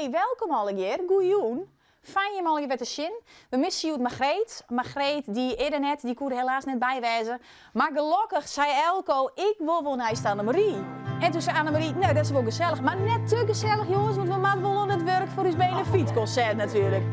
Hey, welkom allegear. Goejûn. Fijn jim allegear wer te sjen. We misse hjoed Margreet. Margreet dy is der net, dy koe der helaas net by wêze. Mar gelokkich sei Elko, ik wol wol neist Annemarie. En toen sei Annemarie, no dat is wol gesellich, mar net te gesellich jonges, want we moatte wol oan it wurk foar ús benefytkonsert natuerlik.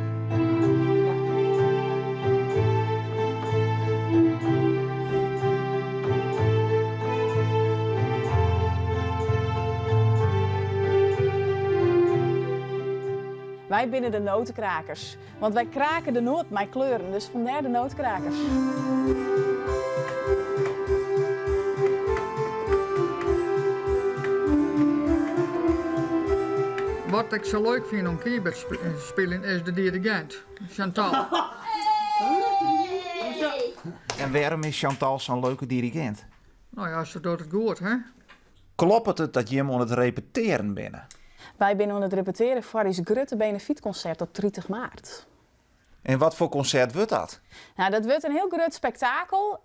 Wy binne de notekrakers, want wy krake de noat mei kleuren, dus fandêr de notekrakers. Wat ik sa leuk fyn om keyboard te spyljen is de dirigint, Chantal. En wêrom is Chantal sa'n leuke dirigint? No ja, se docht it goed, hè? Kloppet it dat jim oan it repetearen binne? Wy binne oan it repetearen foar ús grutte benefytkonsert op 30 maart. En wat foar konsert wurdt dat? Nou, dat wurdt in hiel grut spektakel.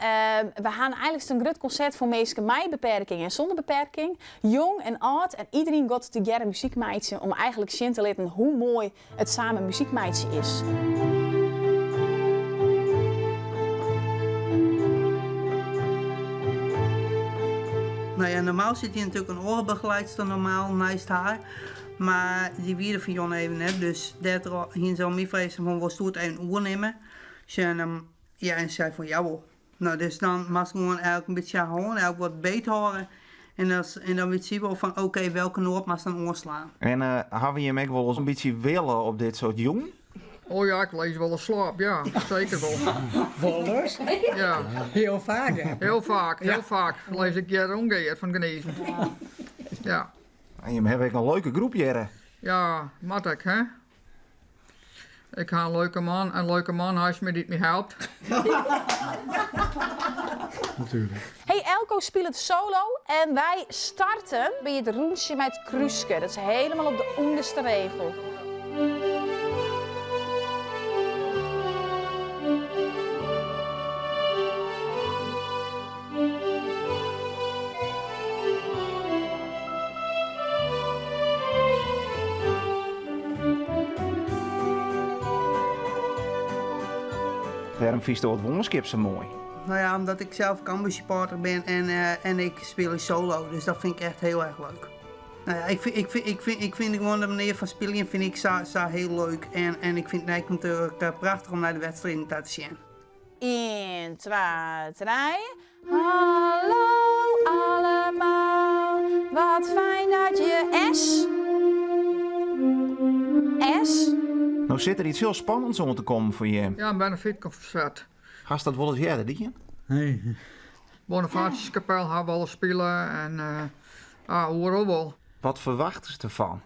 We ha eigenlik in grut konsert foar minsken mei beperking en sûnder beperking. Jong en âld en iedereen giet tegearre muzyk meitsjen om eigenlik sjen te litten hoe moai it samen muzyk meitsje is. No ja, normaal sit hjir natuerlik in oare begeleidster normaal neist har. Mar dy wie der fan jûn even net, dus dêrtroch hiene se oan my frege fan wolst it even oernimme? En ja, en sei fan jawol. No, dus dan moatst gewoan elk in bytsje hân, elk wat beet hâlde. En dan, en dan wit sy wol fan oké, welke noat moatst dan oanslaan. En hawwe jim ek wolris in bytsje wille op dit soart jûnen? Oh ja, ik lis wol ris slaap, ja, seker wol. Wolris? Ja. Hiel faak, hè? Hiel faak, hiel faak lis ik hjir ûngear fan gnizen. Ja. En jim hawwe ek in leuke groep hjirre. Ja, moat ek, hè? Ik ha in leuke man, in leuke man neist my dy't my helpt. Natuerlik. Hey, Elko spilet solo en wy starte by it rûntsje mei it krúske. Dat is helemaal op de ûnderste regel. Wêrom fynsto it Woanskip sa moai? No ja, omdat ik sels Cambuur-supporter bin en, eh, en ik spylje solo, dus dat fyn ik echt hiel erch leuk. No ja, ik fyn, ik fyn, ik fyn, ik fyn gewoan de manier fan spyljen fyn ik sa, sa hiel leuk en, en ik fyn it ek natuerlik eh, prachtich om nei de wedstriden ta te sjen. Ien, twa, trije. Hallo allemaal, wat fijn dat je S. S. No sit der iets hiel spannends oan te kommen foar jim. Ja, in benefytkonsert. Hast dat wolris earder dien? Nee. Bonifatiuskapel ha we al spile en ah, oeral wol. Wat ferwachtest derfan?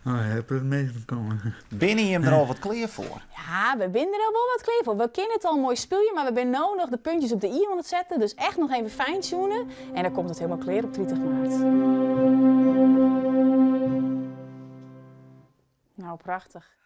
Oh, ja, protte minsken komme. Binne jim der al wat klear foar? Ja, we binne der al wol wat klear foar. We kinne it al moai spylje, mar we binne no noch de puntjes op de i oan it setten. Dus echt noch even fine-tunen en dan komt it helemaal klear op 30 maart. Nou, prachtich.